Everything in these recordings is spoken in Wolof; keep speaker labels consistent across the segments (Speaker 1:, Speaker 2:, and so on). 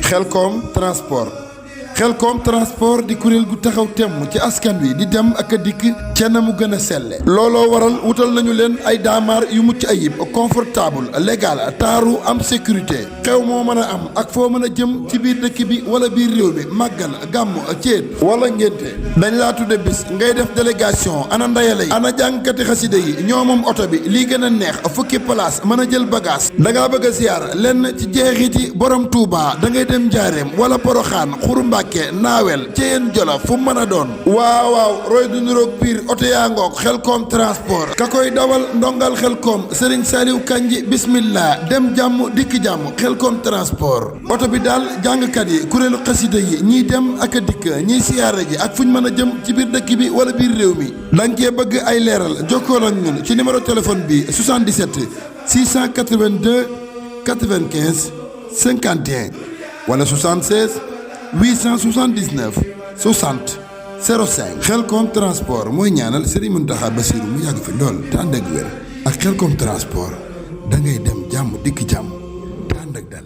Speaker 1: Xelcom transport Xelcom transport di kuréel gu taxaw temm ci askan wi di dem ak a dikk ca na mu gën a selle looloo waral wutal nañu leen ay daamaar yu mucc ayib confortable légal taaru am sécurité xew moo mën a am ak foo mën a jëm ci biir dëkk bi wala biir réew mi màggal gàmm céet wala ngénte dañ laa tudde bis ngay def délégation ana ndayale yi ana jàngkati xaside yi ñoo moom oto bi lii gën a neex fukki place mën a jël bagage da ngaa bëgg a ziyaar lenn ci jeexiti borom Touba da ngay dem Njaareem wala Poroxaan Xuru Mbàkke naawel Ceyeen Jolof fu mën a doon waaw roy du niroog piir oto yaa ngoog Xelcom transport ka koy dawal ndongal Xelcom Serigne Saliou Kanji bismillah dem jàmm dikk jàmm Xelcom transport oto bi daal jàngkat yi kuréelu xasida yi ñiy dem ak a dikk ñiy siyaare ji ak fu ñu mën a jëm ci biir dëkk bi wala biir réew mi danga cee bëgg ay leeral jokkoo ak ñun ci numéro téléphone bi 77 682 95 51 wala 76 879 60 05 Xelcom transport mooy ñaanal Serigne Mountakha Bassirou mu yàgg fi lool te ànd ak wér ak Xelcom transport da ngay dem jàmm dikk jàmm te ànd ak dal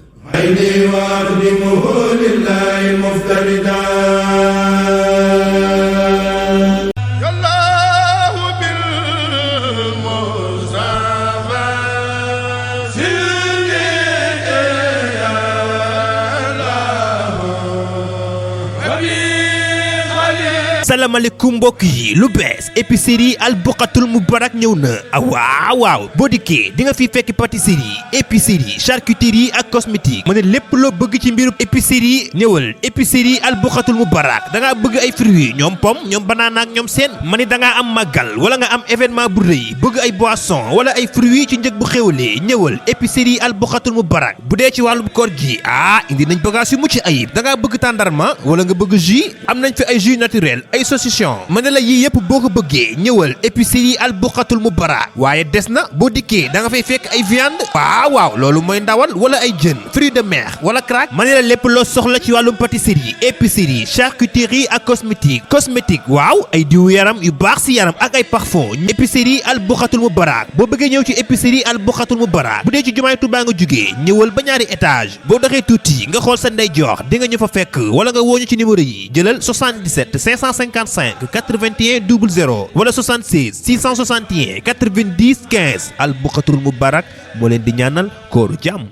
Speaker 2: salaamaaleykum mbokk yi lu bees épicerie Al Boukhatoul Moubarak ñëw na waaw boo dikkee di nga fi fekk pâtisserie épicerie charcuterie ak cosmétique ma ne lépp loo bëgg ci mbiru épicerie ñëwal épicerie Al Boukhatoul Moubarak da ngaa bëgg ay fruits ñoom pomme ñoom banana ak ñoom seen ma ne da ngaa am màggal wala nga am événement bu rëy bëgg ay boisson wala ay fruits ci njëg bu xéwalee ñëwal épicerie Al Boukhatoul Moubarak bu dee ci wàllum koor gi indi nañ bagage yu mucc ayib da ngaa bëgg tàndarma wala nga bëgg jus am nañ fi ay jus naturel ay saucisson ma ne la yii yëpp boo ko bëggee ñëwal épicerie Al Boukhatoul Moubarak waaye des na boo dikkee da nga fay fekk ay viande waaw loolu mooy ndawal wala ay jën fruits de mer wala crack ma ne la lépp loo soxla ci wàllum pâtisserie épicerie charcuterie ak cosmétique waaw ay diwu yaram yu baax si yaram ak ay parfum épicerie Al Boukhatoul Moubarak boo bëggee ñëw ci épicerie Al Boukhatoul Moubarak bu dee ci jumaay Tuubaa nga jugee ñëwal ba ñaari étage boo doxee tuuti nga xool sa ndeyjoor di nga ñu fa fekk wala nga wooñu ci numéro yi jëlal 77 555 81 00 wala 76 661 90 15 Al Boukhatoul Moubarak moo leen di ñaanal kooru jàmm.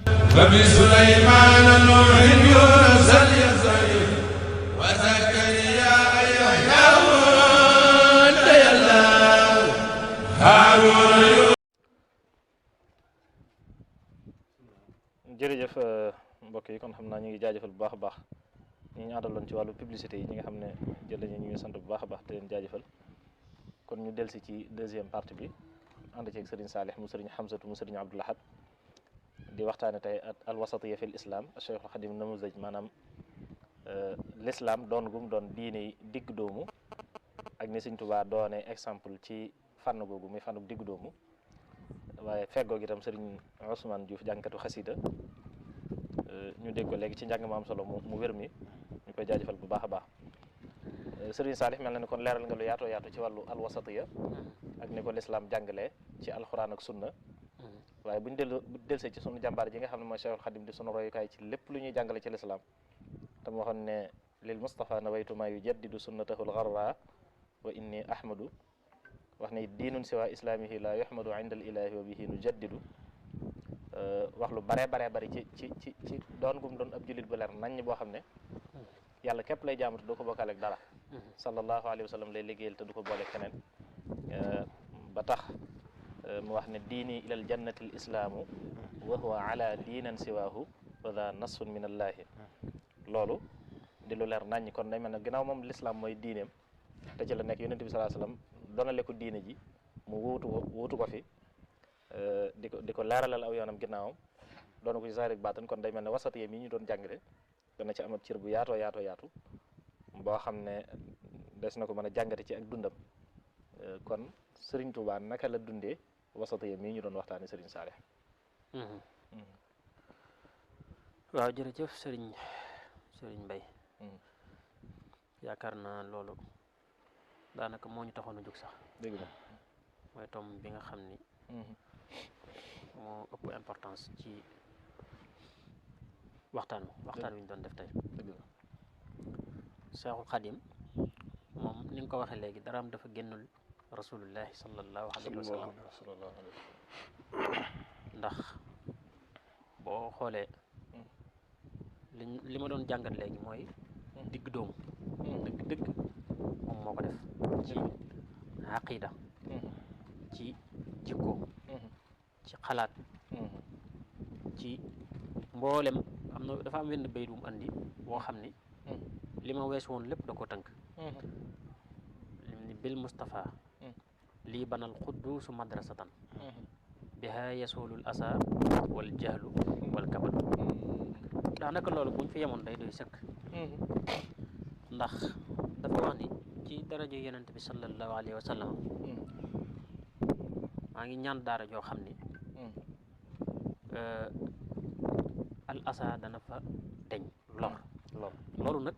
Speaker 3: jërëjëf mbokk yi kon xam naa ñu ngi jaajëfal bu baax a baax ñi ñu àndaloon ci wàllu publicité yi ñi nga xam ne jël nañu ñu ngi sant bu baax a baax te leen jaajëfal kon ñu delsi ci deuxième partie bi ànd ceeg Serigne Salih mu Serigne Hamzatu mu Serigne Abdou Lahad di waxtaane tey al wasatiyya fil islam Cheikh Khadim namuzaj maanaam l'islam doon gum doon diine yi digg doomu ak ni Serigne Touba doone exemple ci fànn googu muy fànn digg doomu waaye feggoog itam Serigne Ousmane Diouf jàngkatu xasida ñu dégg ko léegi ci njàng ma am solo mu wér mi ñu koy jaajëfal bu baax a baax Serigne Salih mel na ni kon leeral nga lu yaatoo yaatu ci wàllu alwasatiya ak ni ko lislaam jàngalee ci alxuraan ak sunna waaye bu ñu delsee ci sunu jàmbaar ji nga xam ne mooy Cheikhul Khadim di sunu royukaay ci lépp lu ñuy jàngale ci lislaam tam waxoon ne lil Mustafa nawaytu maa yujaddidu sunnatahul gharra wa inni ahmadu wax ne diinun siwa islaamihi la yuhmadu inda al ilahi wa bihi nujaddidu wax lu bare bari ci doon gum doon ab jullit bu leer naññ boo xam ne yàlla képp lay jaamu te du ko bokkaale ak dara sallallahu alayhi wa sallam lay liggéeyal te du ko boole keneen ba tax mu wax ne diini ilal jannati l islaamu wa huwa ala diinan siwaahu wa da nasfun min allaahi loolu di lu leer naññ kon day mel ne ginnaaw moom lislaam mooy diineem te ci la nekk yonent bi sallallahu alayhi wa sallam donale ko diine ji mu wuutu ko fi di ko leeralal aw yoonam ginnaawam doona ko ci saar ak baatan kon day mel ne wasatiye mi ñu doon jàngale dana ci amat cër bu yaatu boo xam ne des na ko mën a jàngate ci ak dundam kon Serigne Touba naka la dundee wasatiye mii ñu doon waxtaane Serigne Salih.
Speaker 4: waaw jërëjëf Serigne Mbaye yaakaar naa loolu daanaka moo ñu taxoon a jóg sax
Speaker 3: dégg nga
Speaker 4: mooy tom bi nga xam ni moo ëpp importance ci waxtaan wi ñu doon def tey. Seexul Xadim moom ni nga ko waxee léegi daraam dafa génnul rasulullahi sallallahu alayhi wa sallam ndax boo xoolee li ma doon jàngat léegi mooy digg doomu dëgg moom moo ko def ci aqida ci jikko ci xalaat ci mboolem dafa am wenn bayt bu mu andi boo xam ni li ma wees woon lépp da ko tënk ni bil Mustafa lii banal xudduusu madrasatan biha yasulul asa wal jahlu wal kabal daanaka loolu buñ fi yemoon day doy sëkk ndax dafa wax ni ci daraja yonent bi sallallahu alayhi wa sallam maa ngi ñaan daara joo xam ni al asa dana fa deñ loolu nag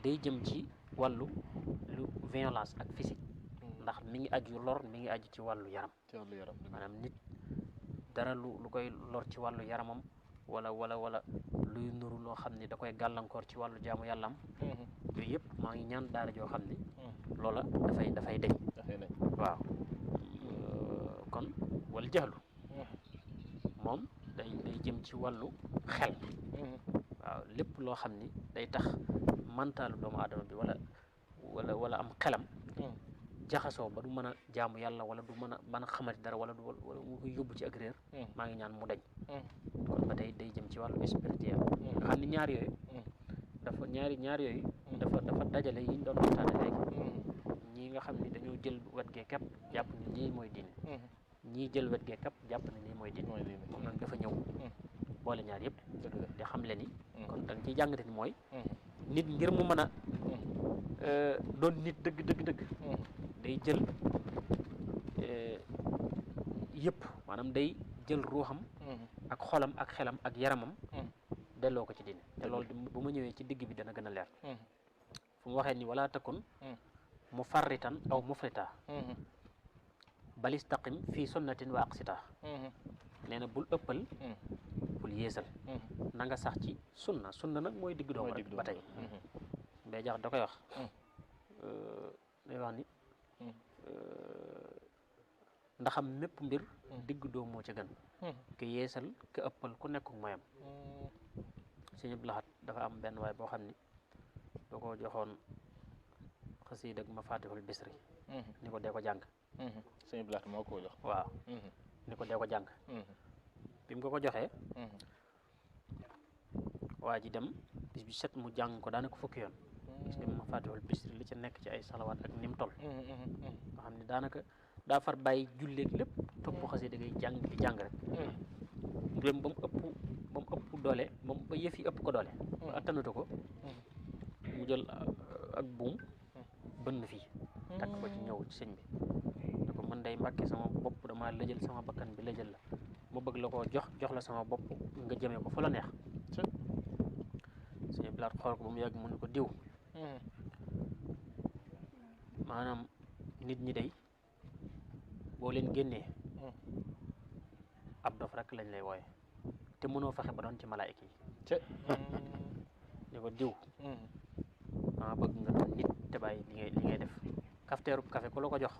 Speaker 4: day jëm ci wàllu lu violence ak physique ndax mi ngi aju lor mi ngi aju ci wàllu yaram maanaam nit dara lu koy lor ci wàllu yaramam wala luy nuru loo xam ni da koy gàllankoor ci wàllu jaamu yàllam yooyu yëpp maa ngi ñaan daara joo xam ni loola dafay deñ waaw kon wal jaxlu moom day jëm ci wàllu xel waaw lépp loo xam ni day tax mantaalu doomu aadama bi wala am xelam jaxasoo ba du mën a jaamu yàlla wala du mën a xamati dara wala mu koy yóbbu ci ak réer maa ngi ñaan mu dañ kon ba tey day jëm ci wàllu spirituel nga xam ni ñaar yooyu dafa dajale yi ñu doon waxtaane léegi ñii nga xam ni dañoo jël wet gee kepp jàpp ni lii mooy diine ñii jël wet gee kepp jàpp ni lii mooy diine moom nag dafa ñëw boole ñaar yëpp te xam le ni kon da nga ciy jàngate ni mooy nit ngir mu mën a doon nit dëgg day jël yëpp maanaam day jël ruuxam ak xolam ak xelam ak yaramam delloo ko ci diine te loolu bu ma ñëwee ci digg bi dana gën a leer fu mu waxee ni wala takun mu farritan aw mufrita bal istaqim fii sunnatin wa aqsita nee na bul ëppal bul yéesal na nga sax ci sunna nag mooy digg doomu rek ba tey mbay jax da koy wax day wax ni ndaxam mépp mbir digg doom moo ca gën ke yeesal ke ëppal ku nekkuk moyam Sëñ Abdou Lahad dafa am benn waay boo xam ni da ko joxoon xasiida ak Mafatihul Bisri ni ko dee ko jàng
Speaker 3: Sëñ Abdou Lahad moo ko jox
Speaker 4: waaw ni ko dee ko jàng bi mu ko joxee waa ji dem bis bi set mu jàng ko daanaka fukki yoon gis nga Mafatihul Bisri li ci nekk ci ay salawaat ak nim tol nga xam ne daanaka daa far bàyyi julleeg lépp topp xasida ngay jàng di jàng rek dem ba mu ëpp doole ba yëf yi ëpp ko doole ba attanatu ko mu jël ak buum bënn fii takk ko ci ñëw ci sëñ bi ne ko man day Mbàkke sama bopp dama lëjal sama bakkan bi lëjal la ma bëgg la koo jox la sama bopp nga jëmee ko fa la neex sëñ bi laat xool ko ba mu yàgg mu ne ko diw maanaam nit ñi day boo leen génnee ab dof rek lañ lay wooye te mënoo fexe ba doon ci malaayika yi ne ko diw maa bëgg nga doon nit te bàyyi li ngay def kafteerub café ku la ko jox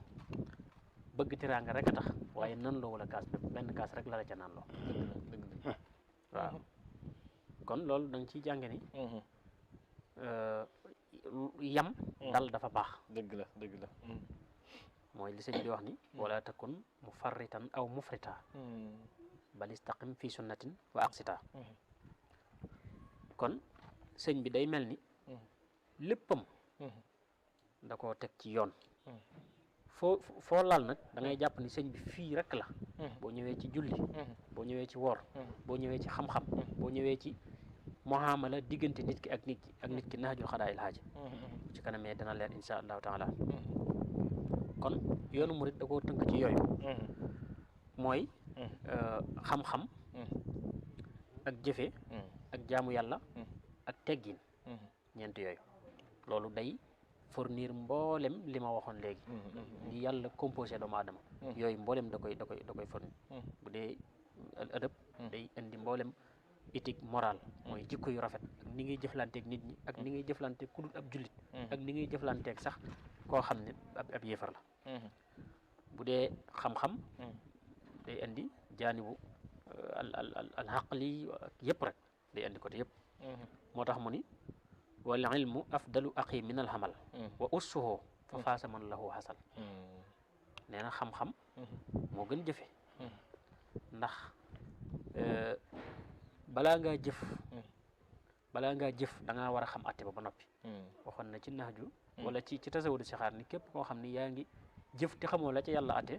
Speaker 4: bëgg tiraanga rek a tax waaye nan loo wala kaas benn kaas rek la la ca naan loo waaw kon loolu da nga ciy jànge ni yam dal dafa baax
Speaker 3: dëgg la
Speaker 4: mooy li sëñ bi wax ni wala takun mufarritan aw mufrita bal istaqim fi sunnatin wa aqsita kon sëñ bi day mel ni léppam da koo teg ci yoon foo laal nag da ngay jàpp ni sëñ bi fii rek la boo ñëwee ci julli boo ñëwee ci woor boo ñëwee ci xam-xam boo ñëwee ci muamala diggante nit ki ak nit ki naajul xadaa il haaji ci kanamee dana leer insha allahu taala kon yoonu murit da koo tënk ci yooyu mooy xam-xam ak jëfe ak jaamu yàlla ak teggin ñeent yooyu loolu day fournir mboolem li ma waxoon léegi li yàlla composé doomu aadama yooyu mboolem da koy fournir bu dee adab day indi mboolem éthique morale mooy jikko yu rafet ak ni ngay jëflanteeg nit ñi ak ni ngay jëflanteeg ku dul ab jullit ak ni ngay jëflanteeg sax koo xam ne ab yéefar la bu dee xam-xam day indi jaanibu al aqli yëpp rek day indi côté yëpp moo tax mu ni wal ilmu afdalu aqi min al hamal wa ussuhu fa faasa man lahu hasal nee na xam-xam moo gën jëfe ndax balaa ngaa jëf da ngaa war a xam atte ba noppi waxoon na ci naxju wala ci tasawudu sixaar ni képp koo xam ni yaa ngi jëf te xamoo la ca yàlla atte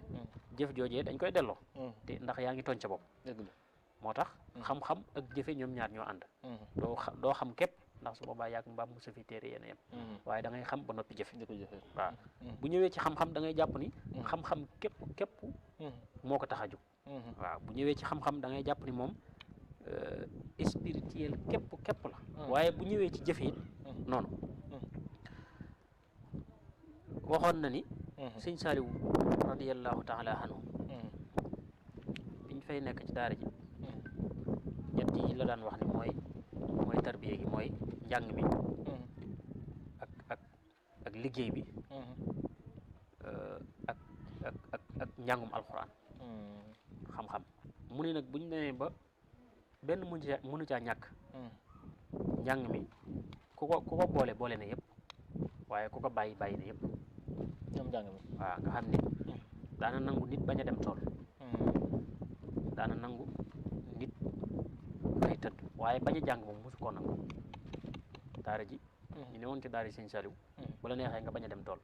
Speaker 4: jëf joojee dañ koy delloo te ndax yaa ngi tooñ sa bopp moo tax xam-xam ak jëfe ñoom ñaar ñoo ànd doo xam képp ndax su boobaa yàgg mbaam musa fi téere yéen a yem waaye da ngay xam ba noppi jëfe waaw bu ñëwee ci xam-xam da ngay jàpp ni xam-xam képp moo ko tax a jóg waaw bu ñëwee ci xam-xam da ngay jàpp ni moom spirituel képp la waaye bu ñëwee ci jëfe it noonu waxoon na ni sëñ Saaliw radiyallahu taala anhu biñ fay nekk ci daara ji ñett yi la daan wax ni mooy tarbiya gi mooy njàng mi ak liggéey bi ak njàngum alxuraan xam-xam mu ne nag buñ demee ba benn mënu caa ñàkk njàng mi ku ko boole na yëpp waaye ku ko bàyyi na yëpp
Speaker 3: ñoom njàng mi
Speaker 4: waaw nga xam ne daana nangu nit bañ a dem tool daana nangu nit xëy tëdd waaye bañ a jàng moom mosu koo nangu daara ji ñu ne woon ci daara ji sëñ Saliou bu la neexee nga bañ a dem tool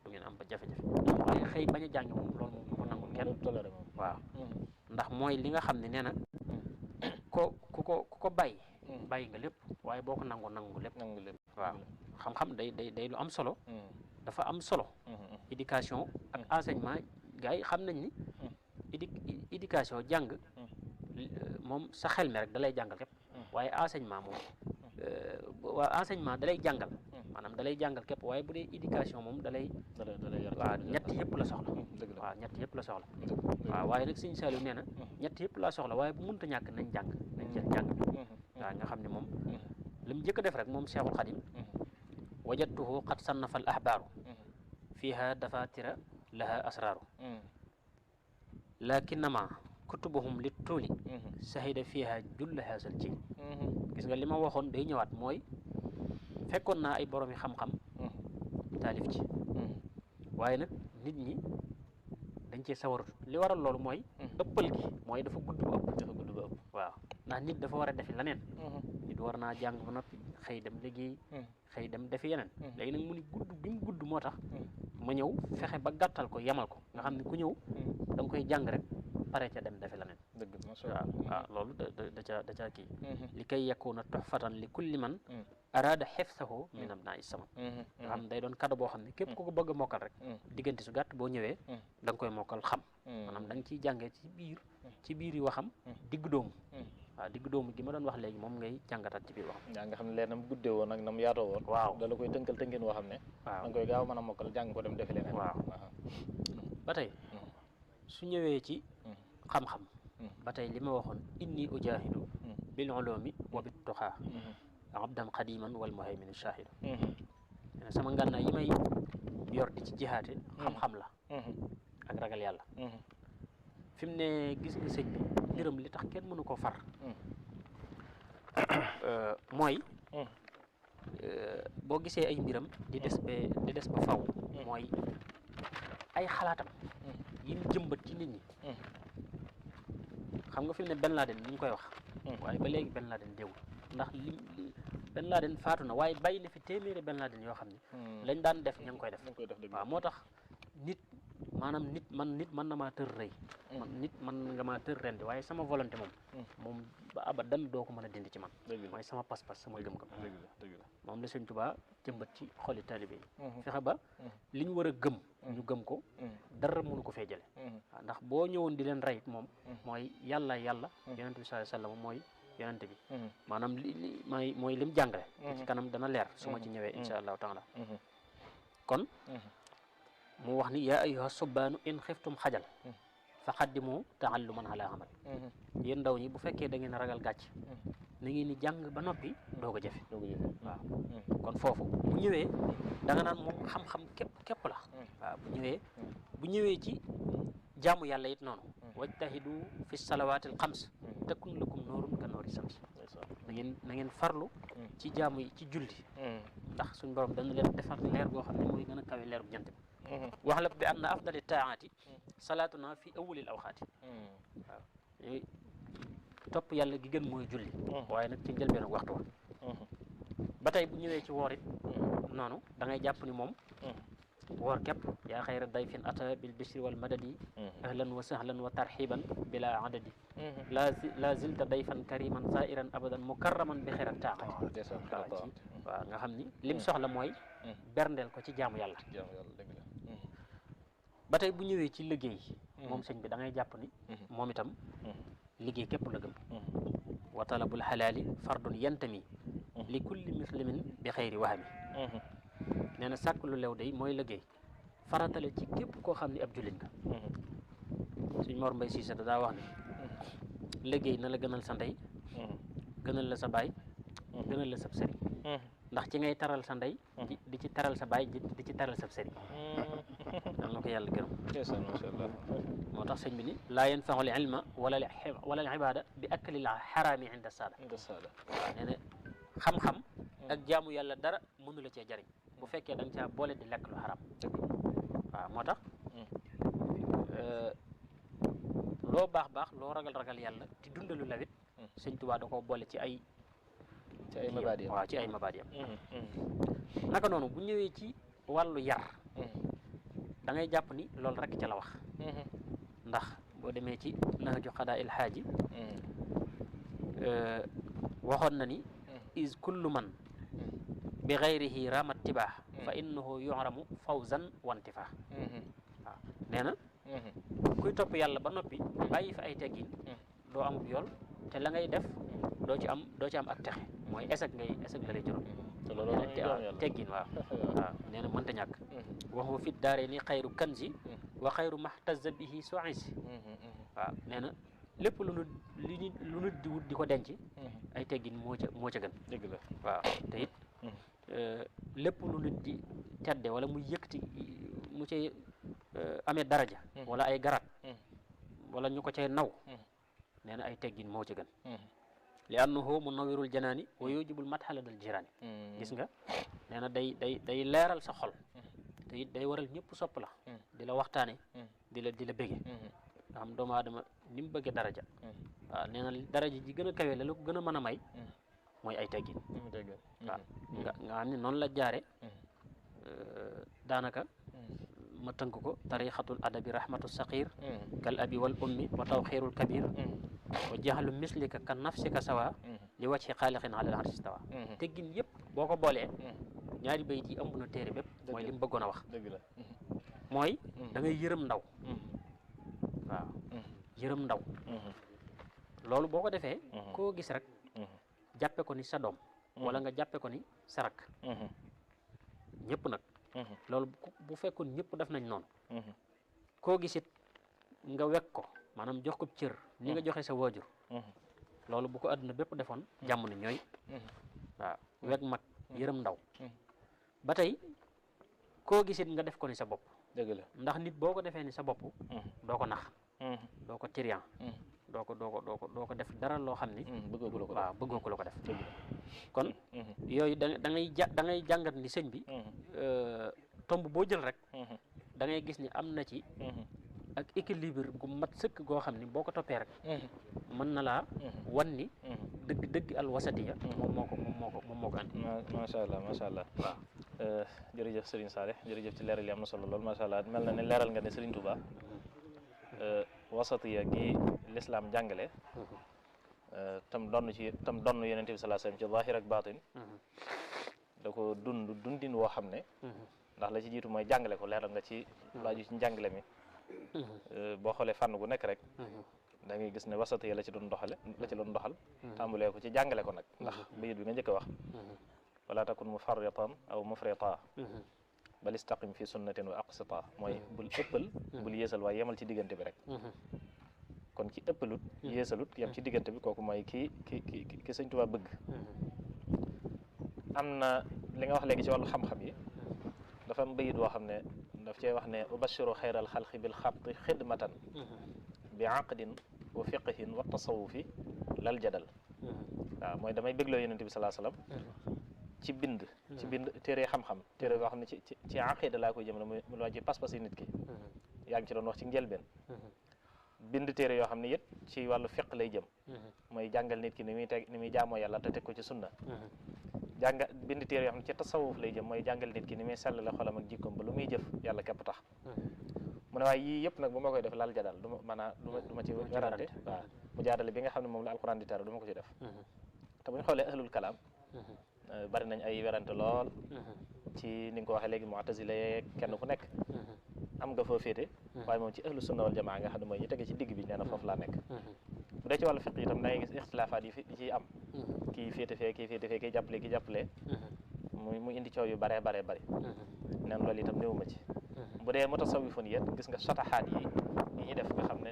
Speaker 4: du ngeen am ba jafe-jafe waaye xëy bañ a jàng moom loolu moom ko nangul kenn
Speaker 3: toléré moom
Speaker 4: waaw ndax mooy li nga xam ne nee na ku ko bàyyi nga lépp waaye boo ko nangu lépp waaw xam-xam day lu am solo dafa am solo éducation ak enseignement gars yi xam nañ ni éducation jàng moom sa xel mi rek da lay jàngal képp waaye enseignement moom enseignement da lay jàngal maanaam da lay jàngal képp waaye bu dee éducation moom da lay waaw ñett yëpp la soxla waaw ñett yëpp la soxla waaw waaye nag sëñ Saliou nee na ñett yëpp la soxla waaye bu mënta ñàkk nañ jàng nañ jël jàng bi waaw nga xam ne moom li mu njëkk a def rek moom Cheikhul Khadim wajadtuhu qad sannafa al ahbaaru fiha dafatira laha asraaru lakinnama kutubuhum li tuuli sahida fiha julla haasal ci gis nga li ma waxoon day ñëwaat mooy fekkoon naa ay boroomi xam-xam taalif ci waaye nag nit ñi dañ cee sawarut li waral loolu mooy ëppal gi mooy dafa gudd ba ëpp waaw ndax nit dafa war a defi leneen nit war naa jàng ba noppi xëy dem liggéey xëy dem defi yeneen léegi nag mu ni gudd bi mu gudd moo tax ma ñëw fexe ba gàttal ko yamal ko nga xam ne ku ñëw da nga koy jàng rek pare ca dem defi leneen waaw loolu da caa kii li kay yakuna tuhfatan li kulli man araada xifsahu min abnaa sama nga xam ne day doon kado boo xam ne képp ku ko bëgg a mokkal rek diggante su gàtt boo ñëwee da nga koy mokkal xam maanaam da nga ciy jàngee ci biir yi waxam digg doomu waaw digg doomu gi ma doon wax léegi moom ngay jàngataat ci biir waxam
Speaker 3: yaa nga xam ne leer na mu guddee woon ak na mu yaatoo woon
Speaker 4: waaw
Speaker 3: da la koy tënkal tënkeen woo xam ne
Speaker 4: waaw
Speaker 3: da nga koy gaaw mën a mokkal jàng ko dem defi leneen
Speaker 4: waaw ba tey su ñëwee ci xam-xam ba tey li ma waxoon inni ujahidu bil ulumi wa bit tuqaa abdan qadiman wal muhaymin shahidu sama ngànnaay yi may yor di ci jihaate xam-xam la ak ragal yàlla fi mu ne gis nga sëñ bi mbiram li tax kenn mënu ko far mooy boo gisee ay mbiram di des ba faw mooy ay xalaatam yi mu jëmbat ci nit ñi xam nga fi mu ne Ben Laden ni ñu koy wax waaye ba léegi Ben Laden déewul ndax Ben Laden faatu na waaye bàyyi na fi téeméeri Ben Laden yoo xam ne lañ daan def ña ngi koy def waaw moo tax nit mën na maa tër rëy nit mën nga maa tër rendi waaye sama volonté moom ba abadan doo ko mën a dindi ci man mooy sama pas-pas sama gëm-gëm moom la Sëñ Tuubaa jëmbat ci xoli taalibe yi fexe ba li ñu war a gëm ñu gëm ko dara mënu ko fee jële waaw ndax boo ñëwoon di leen reyit moom mooy yàlla yonent bi sallallahu alayhi wasallam mooy yonent bi maanaam mooy lim jàngale ci kanam dana leer su ma ci ñëwee insha allahu taala kon mu wax ni yaa ayyuha subbaanu in xiftum xajal fa xaddimu taalluman ala amal yéen ndaw ñi bu fekkee da ngeen ragal gàcc na ngeen di jàng ba noppi doog a jëfe waaw kon foofu bu ñëwee da nga naan moom xam-xam képp la waaw bu ñëwee ci jaamu yàlla it noonu wajtahidu fi salawaatil xams takun lakum noorun ka noori sams na ngeen farlu ci jaamu yi ci julli ndax suñ borom dana leen defar leer goo xam ne mooy gën a kawe leeru jant bi wax la bi anna afdali taaati salaatuna fi awwalil awxaati waaw topp yàlla gi gën mooy julli waaye nag ci njëlbeen ak waxtu wa ba tey bu ñëwee ci woor it noonu da ngay jàpp ni moom woor képp yaa xayra dayfin ata bil bishri wal madadi ahlan wa sahlan wa tarxiban bila adadi la zilta dayfan kariman zairan abadan mukarraman bi xayra taaqati waaw nga xam ni lim soxla mooy berndeel ko ci jaamu yàlla ba tey bu ñëwee ci liggéey moom sëñ bi da ngay jàpp ni moom itam liggéey képp la gëm wa talabul xalaali fardun yantami li kulli muslimin bi xayri wahami nee na sàkk lu lew day mooy liggéey faratale ci képp koo xam ne ab jullit nga suñ Mor Mbay Siise daa wax ne liggéey na la gënal sa ndey gënal la sa baay gënal la sab sëriñ ndax ci ngay taral sa ndey di ci taral sa baay di ci taral sab sëriñ dal na ko yàlla gërëm
Speaker 3: masha Allah
Speaker 4: moo tax sëñ bi ni laa yanfaxul ilma wala al ibada bi aklil xaraami inda saada waaw nee na xam-xam ak jaamu yàlla dara mënu la cee jariñ bu fekkee da nga caa boole di lekk lu xaram waaw moo tax loo baax loo ragal yàlla di dundalu lawit sëñ Tuubaa da koo boole ci ay
Speaker 3: mabaadiyam
Speaker 4: waaw ci ay mabaadiyam naka noonu bu ñëwee ci wàllu yar da ngay jàpp ni loolu rek ca la wax ndax boo demee ci nahju xadaa il xaaji waxoon na ni is kullu man bi xayrihi ramat tibaax fa innahu yuxramu fawzan wantifaa waaw nee na kuy topp yàlla ba noppi bàyyi fi ay teggin doo amub yool te la ngay def doo ci am ak texe mooy échec la lay juróom teggin waaw nee na mënta ñàkk waxu fit daare ni xayru kanzi wa xayru mahtaza bihi soisi waaw nee na lépp lu nu di wut di ko denc ay teggin moo ca gën
Speaker 3: dëgg la
Speaker 4: waaw te it lépp lu nit di tedde wala mu yëkkati mu cay amee daraja wala ay garat wala ñu ko cay naw nee na ay teggin moo ca gën li annahu munawwirul janaani wa yujibul madhala dal jiraani gis nga nee na day leeral sa xol te it day waral ñëpp sopp la di la waxtaane di la bége nga xam doomu aadama ni mu bëggee daraja waaw nee na daraja ji gën a kawe la ko gën a mën a may mooy ay teggin waaw nga xam ne noonu la jaare daanaka ma tënk ko tarixatul adabi rahmatu saqir kal abi wal ummi wa tawxirul kabir wa jaxalu mislika ka nafsika sawa li wàcci xaaliqin ala al arsi stawa teggin yëpp boo ko boolee ñaari bayit yi ëmb na téere bépp mooy li mu bëggoon a wax mooy da ngay yërëm ndaw waaw yërëm ndaw loolu boo ko defee koo gis rek jàppe ko ni sa doom wala nga jàppe ko ni sa rak ñëpp nag loolu bu fekkoon ñëpp def nañ noonu koo gisit nga wekk ko maanaam jox ko cër ni nga joxe sa waajur loolu bu ko àdduna bépp defoon jàmm na ñooy waaw wekk mag yërëm ndaw ba tey koo gisit nga def ko ni sa bopp
Speaker 3: dëgg la
Speaker 4: ndax nit boo ko defee ni sa bopp doo ko nax doo ko tiriyan doo ko def dara loo xam ni bëggoo ko la ko def kon yooyu da ngay jàngat ni sëñ bi tomb boo jël rek da ngay gis ni am na ci ak équilibre gu mat sëkk goo xam ni boo ko toppee rek mën na laa wan ni dëgg al wasatiya moom moo ko andi
Speaker 3: macha allah waaw jërëjëf Serigne Saleh jërëjëf ci leeral yi am na solo lool macha allah mel na ne leeral nga ne Serigne Touba wasatiya gi lislaam jàngale tam donn yonent bi sallallahu alayhi wasallam ci zahir ak batin da ko dundin woo xam ne ndax la ci jiitu mooy jàngale ko leeral nga ci laaju ci njàngale mi boo xoolee fànn gu nekk rek da ngay gis ne wasatiya la ci doon doxal tàmbalee ko ci jàngale ko nag ndax bayit bi nga njëkk a wax wala takun mufarritan aw mufrita bal istaqim fi sunnatin wa aqsita mooy bul ëppal bul yéesal waaye yemal ci diggante bi rek kon ci ëppalut yéesalut yem ci diggante bi kooku mooy ki Sëñ Tuubaa bëgg am na li nga wax léegi ci wàllu xam-xam yi dafa am bayit boo xam ne daf cee wax ne ubashiru xayral xalqi bil xatti xidmatan bi aqdin wa fiqhin wa tasawufi lal jadal waaw mooy damay bégloo Yonent bi salaa salaam ci bind téere xam-xam téere boo xam ne ci aqida laa koy jëmale mu la ci pas-pas yi nit ki yaa ngi ci doon wax ci njëlbeen bind téere yoo xam ne it ci wàllu fiq lay jëm mooy jàngal nit ki ni muy jaamoo yàlla te teg ko ci sunna bind téere yoo xam ne ci tasawuf lay jëm mooy jàngal nit ki ni muy sellale xolam ak jikkoom ba lu muy jëf yàlla képp tax mu ne waaye yii yëpp nag bu ma koy def laal jadal du ma maanaam du ma ci werante waaw mu jaadale bi nga xam ne moom la alquran di tere du ma ko ci def te bu ñu xoolee ahlul kalaam bari nañ ay werante lool ci ni nga ko waxee léegi mu'tazila yeeg kenn ku nekk am nga foo féete waaye moom ci ahlu sunna wal jamaa nga xam ne mooy ñu tege ci digg bi nee na foofu laa nekk bu dee ci wàllu fiq itam da ngay gis ixtilaafaat yi di ciy am kii féete fee kii jàppale mu indi coow yu bare neen loolu itam néewuma ci bu dee mutasawwifoon yéen gis nga sataxaat yi ñuy def nga xam ne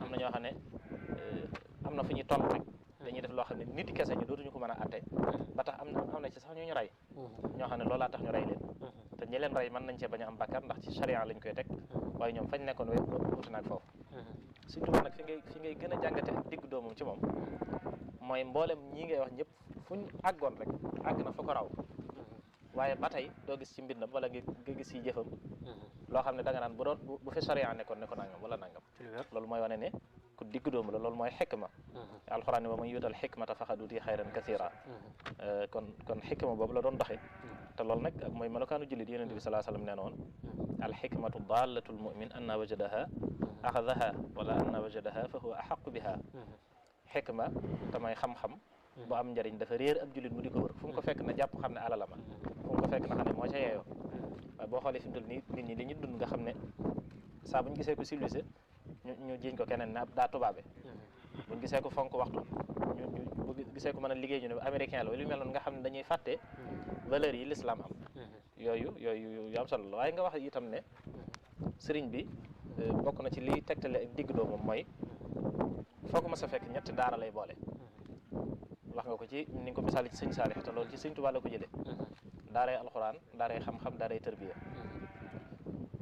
Speaker 3: am na ñoo xam ne am na fu ñuy toll rek dañuy def loo xam ne nit kese ñu dootuñu ko mën a atte ba tax am na ci sax ñu rey ñoo xam ne loolaa tax ñu rey leen te ñi leen rey mën nañ cee bañ a am bàkkaar ndax ci charia lañ koy teg waaye ñoom fañ nekkoon wuti naag foofu Sëñ Tuubaa nag fi ngay gën a jàngate ak digg doomam ci moom mooy mboolem ñii ngay wax ñëpp fuñ àggoon rek àgg na fa ko raw waaye ba tey doo gis ci mbindam wala nga gis ci jëfam loo xam ne da nga naan bu fi charia nekkoon ne ko nangam wala nangam loolu mooy wane ne ku digg doomu la loolu mooy xikma alxuraan ne ba muy yuutal xikmata faqad utiya xayran kasira kon xikma boobu la doon doxee te loolu nag mooy melokaanu jullit Yonent bi salaa sallam nee na woon alxikmatu dallatul mumin anna wajadaha axadaha wala anna wajadaha fa huwa axaqu biha xikma te mooy xam-xam bu am njëriñ dafa réer ab jullit mu di ko wër fu mu ko fekk na jàpp xam ne alala ma fu mu ko fekk na xam ne moo ca yeeyoo waaye boo xoolee fi mu toll nii nit ñi li ñu dund nga xam ne saa bu ñu gisee ko civilisé ñu jiñ ko keneen ne daa tubaabe buñ gisee ko fonk waxtu bu gisee ko mën a liggéey ñu ne américain la lu mel noonu nga xam ne dañuy fàtte valeurs yi l'islam am yooyu yu am solo la waaye nga wax itam ne sëriñ bi bokk na ci liy tegtale ak digg doomam mooy foo ko mas a fekk ñetti daara lay boole wax nga ko ci ni nga ko misaal ci sëñ Saalix te loolu ci sëñ Tuubaa la ko jëlee daaray alxuraan daaray xam-xam daaray tërbiya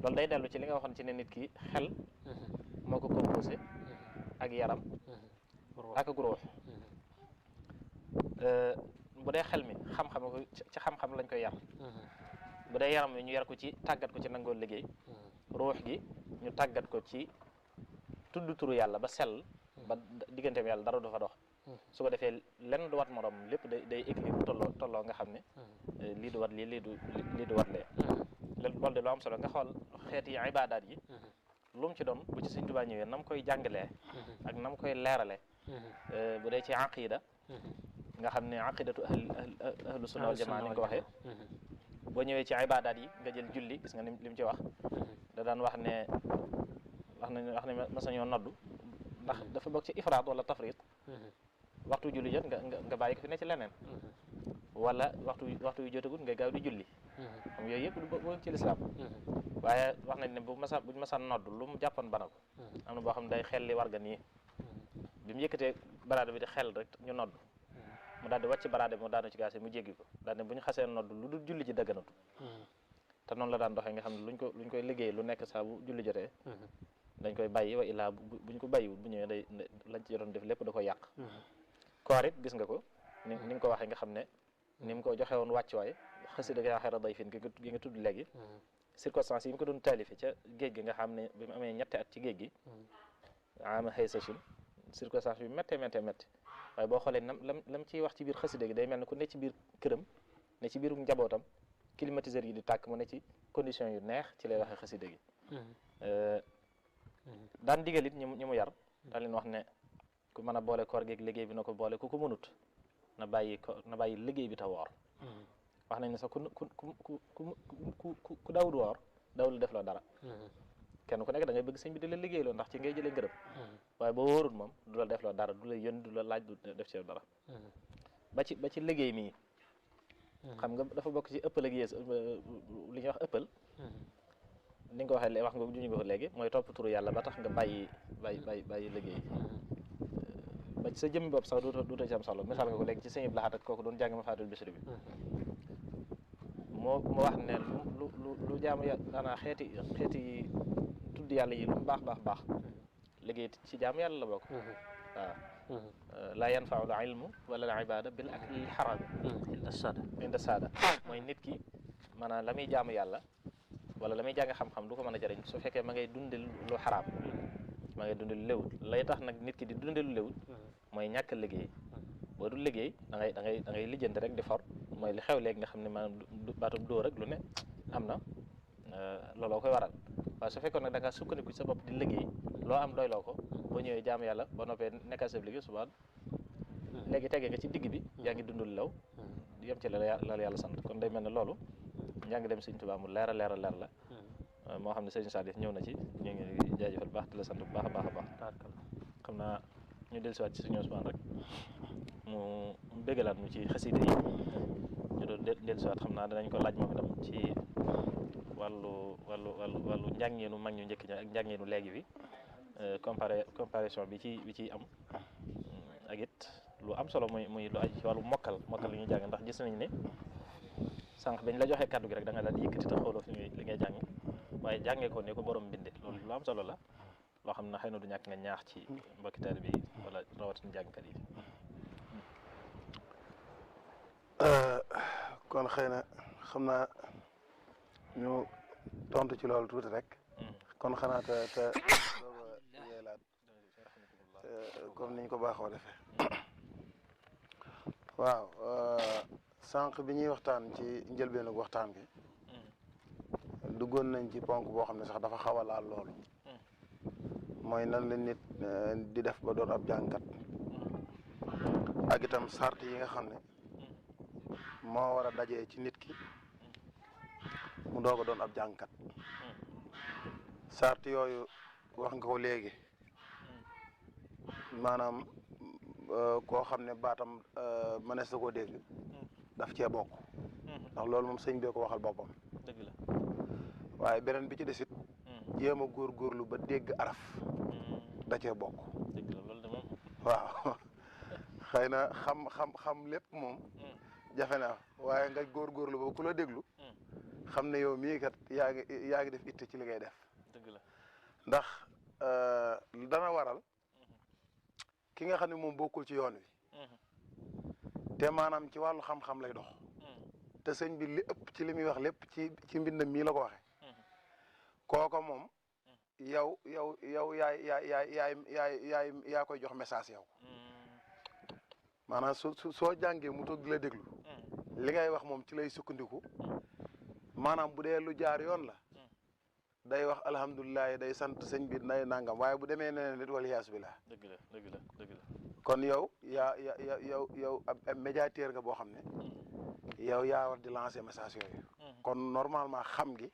Speaker 3: loolu day dellu ci li nga waxoon ci ne nit ki xel moo ko composé ak yaram ak ruux bu dee xel mi xam-xam ko ci xam-xam lañ koy yar bu dee yaram wi ñu yar ko ci tàggat ko ci nangoo liggéey ruux gi ñu tàggat ko ci tudd turu yàlla ba sell ba digganteem yàlla dara du fa dox su ko defee lenn du wat morom lépp day équilibre tolloo nga xam ne lii du wat lii du wat lee loolu de lu am solo nga xool xeeti ibaadaat yi lu mu ci doon bu ci Sëñ Tuubaa ñëwee nam koy jàngalee ak nam koy leerale bu dee ci aqida nga xam ne aqidatu ahlu sunna wal jamaa ni nga ko waxee boo ñëwee ci ibaadaat yi nga jël julli gis nga li mu ci wax da daan wax ne mas nañoo noddu ndax dafa bokk ci ifraat wala tafrit waxtu julli jot nga bàyyi ko fi ne ci leneen wala waxtu yu jotagul nga gaaw di julli xam yooyu yëpp du bokk ci lislaam waaye wax nañ ne buñ masaan nodd lu mu jàppoon bana ko am na boo xam ne day xel li warga nii bi mu yëkkatee baraade bi di xel rek ñu nodd mu daal di wàcc baraade bi mu daanu ci gaase mu jéggi ko daal ne bu ñu xasee nodd lu dul julli ji dagganatu te noonu la daan doxee nga xam ne luñ koy liggéey lu nekk saa bu julli jotee dañ koy bàyyi wa illaa buñ ko bàyyiwul bu ñëwee day lañ ci jotoon def lépp da koy yàq koor it gis nga ko ni nga ko waxee nga xam ne ni mu ko joxe woon wàccuwaay xasida yaa xayra dayfin gi nga tudd léegi circonstances yi mu ko doon taalife ca géej gi nga xam ne bi mu amee ñetti at ci géej gi ama xëy sachin circonstance bi méttee waaye boo xoolee lam ciy wax ci biir xasida gi day mel ne ku ne ci biir këram ne ci biiru njabootam climatiseur yi di tàkk mu ne ci condition yu neex ci lay waxee xasida gi daan digal it ñi mu yar daan leen wax ne ku mën a boole koor geeg liggéey bi na ko boole ku ko mënut na bàyyi liggéey bi ta woor wax nañ ne sax ku daawul woor daawul def loo dara kenn ku nekk da ngay bëgg sëñ bi di la liggéey loo ndax ci ngay jëlee ngërëm waaye boo wóorul moom du la def loo dara du la yónni du la laaj du def ci dara ba ci liggéey mii xam nga dafa bokk ci ëppal ak yées li ñuy wax ëppal ni nga ko waxee wax nga juñu nga ko léegi mooy topp turu yàlla ba tax nga bàyyi liggéey ba ci sa jëmmi bopp sax duuta ci am solo misaal nga ko léegi ci sëñ Ibou Lahad ak kooku doon jàng ma faatul bisri bi moo wax ne lu jaamu daanaa xeeti tudd yàlla yi lu mu baax liggéey ci jaamu yàlla la bokk waaw laa yanfau l ilmu wala al ibada bil akli l xaram inda saada mooy nit ki maanaam la muy jaamu yàlla wala la muy jàng xam-xam du ko mën a jëriñ su fekkee ma ngay dunde lu xaraam ma ngay dunde lu léwut lay tax nag nit ki di dunde lu léwut mooy ñàkk liggéey boo du liggéey da ngay lijjanti rek di for mooy li xew léegi nga xam ne maanaam baatum dóor rek lu ne am na looloo koy waral waaye su fekkoon nag da ngaa sukkandiku sa bopp di liggéey loo am doyloo ko boo ñëwee jaamu yàlla ba noppee nekkal sa liggéey subaa léegi tegee nga ci digg bi yaa ngi dundul law yem ci la yàlla sant kon day mel ne loolu njàng dem Sëñ Tuubaa mu leer a leer la moo xam ne sëñ Sadif ñëw na ci ñu ngi jaajëfal baax di la sant bu baax a baax xam naa ñu dellusiwaat ci suñu Ousmane rek mu béggalaat mu ci xasida yi ñu doon dellusiwaat xam naa danañ ko laaj moom itam ci wàllu njàngeenu mag ñu njëkk ña ak njàngeenu léegi bi comparaison bi ci am ak it lu am solo muy lu aju ci wàllu mokkal li ñuy jàng ndax gis nañ ne sànq bañ la joxee kàddu gi rek da nga daal di yëkkati te xooloo fi li ngay jàng waaye jàngee ko ne ko borom binde loolu lu am solo la loo xam ne xëy na du ñàkk nga ñaax ci mbokki taalibe bi wala rawatina jàngkat yi.
Speaker 5: kon xëy na xam naa ñu tontu ci loolu tuuti rek. kon xanaa te yeelaat comme niñ ko baaxoo defee. waaw sànq bi ñuy waxtaan ci njëlbeenu waxtaan bi duggoon nañ ci ponk boo xam ne sax dafa xaw a laal loolu mooy nan la nit di def ba doon ab jàngkat ak itam sart yi nga xam ne moo war a dajee ci nit ki mu doog a doon ab jàngkat sart yooyu wax nga ko léegi maanaam koo xam ne baatam mënees na koo dégg daf cee bokk ndax loolu moom sëñ bee ko waxal boppam
Speaker 3: dëgg la
Speaker 5: waaye beneen bi ci desit jéem a góorgóorlu ba dégg araf da cee bokk
Speaker 3: dëgg la loolu de moom
Speaker 5: waaw xëy na xam lépp moom jafe na waaye nga góorgóorlu ba ku la déglu xam ne yow mii kat yaa ngi def itte ci li ngay def
Speaker 3: dëgg la
Speaker 5: ndax dana waral ki nga xam ne moom bokkul ci yoon wi te maanaam ci wàllu xam-xam lay dox te sëñ bi li ëpp ci li muy wax lépp ci mbindam mii la ko waxe kooko moom yow yaa koy jox message yow maanaam soo jàngee mu toog di la déglu li ngay wax moom ci lay sukkandiku maanaam bu dee lu jaar yoon la day wax alhamdulilah day sant sëñ bi nay nangam waaye bu demee neneen nit wala yaas bi la
Speaker 3: dëgg la
Speaker 5: kon yow yow ab médiateur nga boo xam ne yow yaa war di lancer message yooyu kon normalement xam gi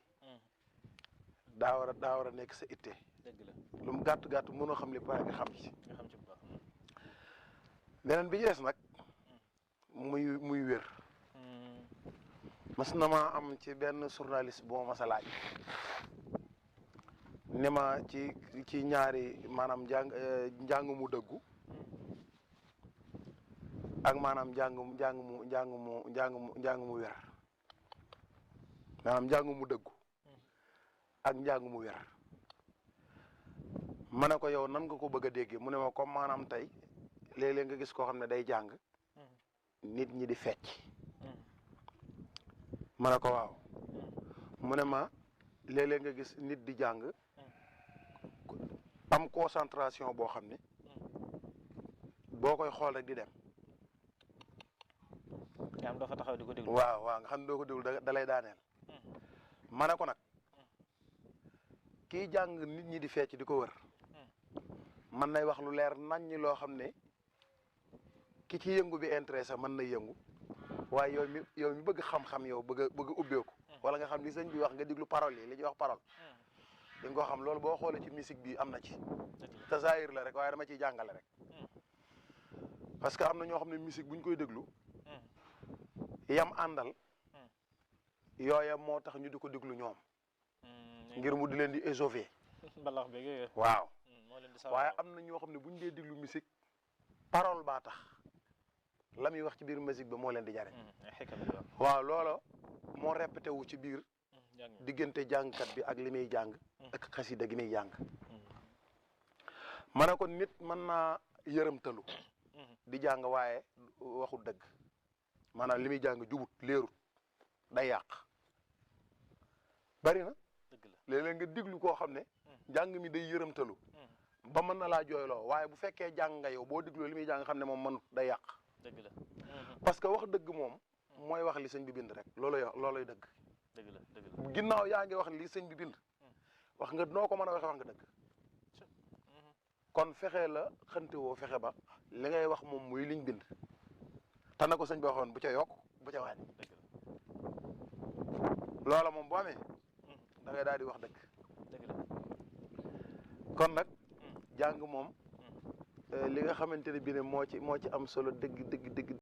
Speaker 5: daa war a nekk sa itte
Speaker 3: dëgg la
Speaker 5: lu mu gàtt mënoo xam li pare nga xam ci
Speaker 3: bu baax
Speaker 5: beneen bi ci des nag muy wér mas na maa am ci benn journaliste bu ma mas a laaj ni ma ci ñaari maanaam njàng mu dëggu ak maanaam njàng mu wér maanaam njàng mu dëggu ak njàng mu wér ma ne ko yow nan nga ko bëgg a déggee mu ne ma comme maanaam tey léeg-léeg nga gis koo xam ne day jàng nit ñi di fecc ma ne ko waaw mu ne ma léeg-léeg nga gis nit di jàng am concentration boo xam ne boo koy xool rek di dem.
Speaker 3: nga xam doo fa taxaw di ko déglu.
Speaker 5: waaw nga xam ne doo ko déglu da lay daaneel. ma ne ko nag kii jàng nit ñi di fecc di ko wër mën nay wax lu leer naññ loo xam ne ki ci yëngu bi intéressé mën na yëngu waaye yow mi bëgg xam-xam yow bëgg ubbeeku wala nga xam li sëñ bi wax nga diglu parole yi li ñuy wax parole di nga ko xam loolu boo xoolee ci musique bi am na ci tasaayir la rek waaye dama ciy jàngale rek parce que am na ñoo xam ne musique bu ñu koy déglu yam àndal yooya moo tax ñu di ko déglu ñoom ngir mu di leen di échauffer
Speaker 3: mbalax beeg yooyu.
Speaker 5: waaw
Speaker 3: moo leen di
Speaker 5: waaye am na ñoo xam ne bu ñu dee déglu musique parole baa tax la muy wax ci biir musique ba moo leen di jariñ waaw loola moo répété wu ci biir diggante jàngkat bi ak li muy jàng ak xasida gi muy jàng ma ne ko nit mën naa yërëmtalu di jàng waaye waxul dëgg maanaam li muy jàng jubut leerut day yàq bari na léeg-léeg nga diglu koo xam ne njàng mi day yërëmtalu ba mën na laa jooyloo waaye bu fekkee jàng nga yow boo digloo li muy jàng xam ne moom mënut day yàq
Speaker 3: dëgg la
Speaker 5: parce que wax dëgg moom mooy wax li sëñ bi bind rek looloy dëgg
Speaker 3: dëgg la
Speaker 5: ginnaaw yaa ngi wax li sëñ bi bind wax nga noo ko mën a waxee wax nga dëgg kon fexe la xante woo fexe ba li ngay wax moom muy liñ bind te na ko sëñ bi waxoon bu ca yokk bu ca wàññi loola moom boo amee da ngay daal di wax dëgg kon nag jàng moom li nga xamante ne bii ne moo ci am solo dëgg